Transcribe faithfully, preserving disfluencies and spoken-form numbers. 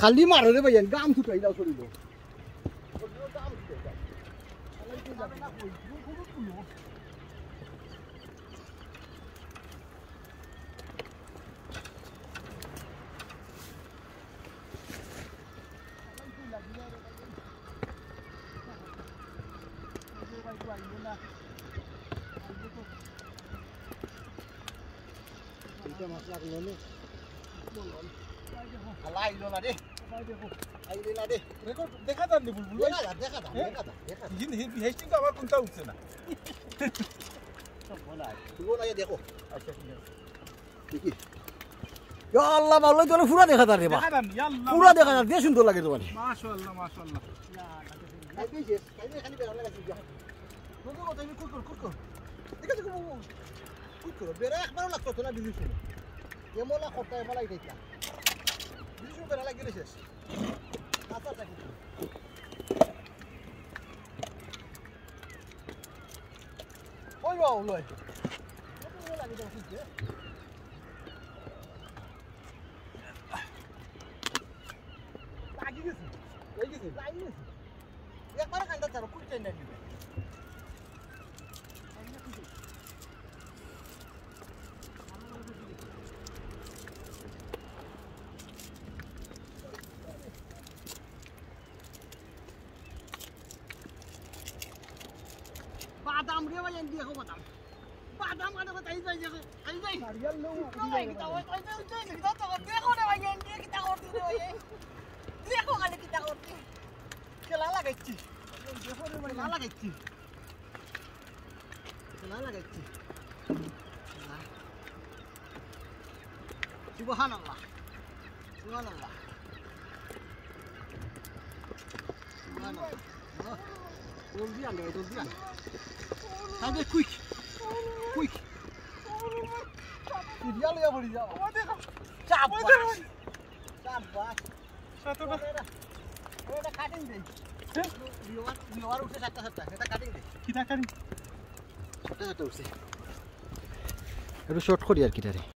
খালি মারো রে ভাইয়াইন, গাম ছুটাই দাও শরীরো। তিনটা মাছ লাগলো নে। আল্লাহ, আইলো না রে। আইলো না রে। রেকর্ড দেখা যার নি বুলবুল ভাই? দেখা যার, দেখা যার, হ্যাঁ? দেখা যার, দেখা যার। হিন, হিন, হেস্টিং তো আমার কোনটা উঠছে না। সব বলা আছে। তুই বলা, এই দেখো। আচ্ছা, ঠিক আছে। দেখি। ইয়া আল্লাহ, ভালো তো পুরা দেখা যার রে বা। দেখা যার নি, ইয়া আল্লাহ। পুরা দেখা যার, যে সুন্দর লাগে তো মানে। মাশাআল্লাহ, মাশাআল্লাহ। খাইবে শেষ, খাইবে খালি বেড়া লাগাইছি। যা। বন্ধু, কত আমি কুট কর, কুট কর। ঠিক আছে, কুট কর। কুট কর। বেড়া একবারও লাগতো না, বিজু শুনে। এমলা কথা, এমলা এটা। বিজু শুনে বেড়া লাগিয়ে শেষ। আচ্ছা, আচ্ছা, কুট কর। ওই বাবা, ওই। কত লাগে দেখো, ঠিক আছে? লাগি গেছে। লাগি গেছে? লাগি গেছে। একবারে কান্দা ছাড়ো, কুড়ি টাইম লাগি গেছে। বাদাম রে ভাই, এনে দেখো বাদাম। বাদাম কাটো, তাই যাই, দেখো, তাই যাই। নারিয়াল লো, শুকনো ভাই, কিতা ওই, ওই, ওই, ওই, কিতা তো, দেখো রে ভাই, এনে কিতা করতে রে ভাই, এই। দেখো খালি কিতা করতে। খেলা লাগাইছি। দেখো রে ভাই, খেলা লাগাইছি। খেলা লাগাইছি। সুবহানাল্লাহ। সুবহানাল্লাহ। সুবহানাল্লাহ। হ্যাঁ। জলদি আন রে ভাই, জলদি আন। আরে quick। Quick। সিরিয়াল ইয়া পড়ি যাও। ও দেখো। চাপ ও দেখো। বাস। চাপ বাস। কতটা? ওটা, ওটা cutting দেই। হ্যাঁ? Viewer, viewer উঠে সাতটা সাতটা। এটা cutting দেই। কিতা cutting? সাতটা সাতটা উঠছে। একটু short করি আর কি তারে।